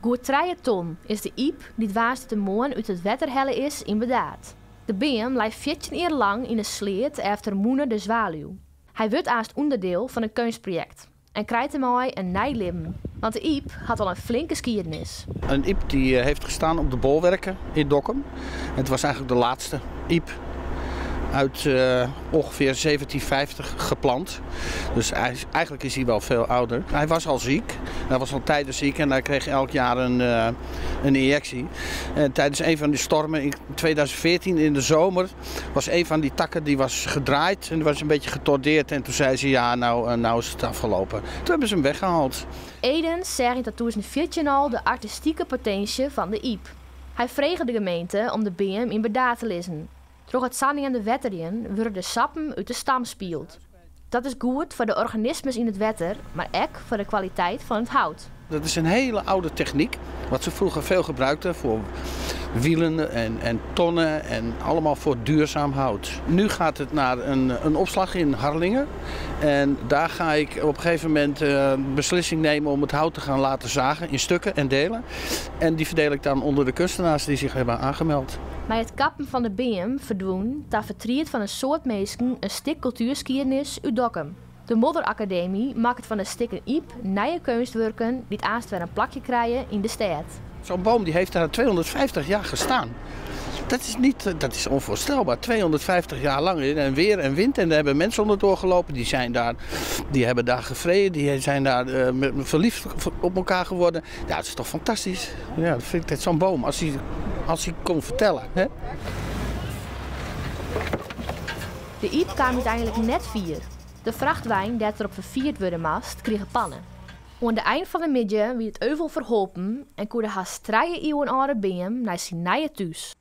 Goed trije ton is de yp dy't woansdeitemoarn út it wetter helle is yn Burdaard. De beam lei 14 jier lang yn 'e sleat efter mûne De Zwaluw. Hy wurdt aanst ûnderdiel fan in keunstprojekt en krijt dermei in nij libben. Want de yp hat al in flinke skiednis. Een iep die heeft gestaan op de bolwerken in Dokkum. Het was eigenlijk de laatste iep uit ongeveer 1750 geplant. Dus eigenlijk is hij wel veel ouder. Hij was al ziek. Hij was al tijden ziek en hij kreeg elk jaar een injectie. En tijdens een van die stormen in 2014 in de zomer was een van die takken die was gedraaid en die was een beetje getordeerd. En toen zei ze, ja, nou is het afgelopen. Toen hebben ze hem weggehaald. Edens seach yn 2014 al de artistike potinsje fan de yp. Hy frege de gemeente om de beam yn Burdaard te lizzen. Troch it saneamde wetterjen wurde de sappen út de stam spield. Dat is goed foar de organismen yn it wetter, mar ek foar de kwaliteit fan it hout. Dat is een hele oude techniek, wat ze vroeger veel gebruikten voor wielen en tonnen en allemaal voor duurzaam hout. Nu gaat het naar een opslag in Harlingen en daar ga ik op een gegeven moment een beslissing nemen om het hout te gaan laten zagen in stukken en delen. En die verdeel ik dan onder de kunstenaars die zich hebben aangemeld. By it kappen fan de beam ferdwûn ta fertriet fan in soad minsken in stik kultuerskiednis út Dokkum. De Modderakademy makket fan de stikken yp nije keunstwurken dy't aanst wer in plakje krije yn de stêd. Zo'n boom die heeft daar 250 jaar gestaan. Dat is niet, dat is onvoorstelbaar. 250 jaar lang en weer en wind. En daar hebben mensen onderdoor gelopen. Die zijn daar, die hebben daar gevreden. Die zijn daar verliefd op elkaar geworden. Ja, dat is toch fantastisch. Ja, dat vind ik zo'n boom. Als hij kon vertellen. Hè? De yp kaam úteinlik net fier. De frachtwein dêr't er op ferfierd wurde moast, krige panne. Oan de ein fan de middei wie it euvel ferholpen en koe de hast 3 iuwen âlde beam nei syn nije thús.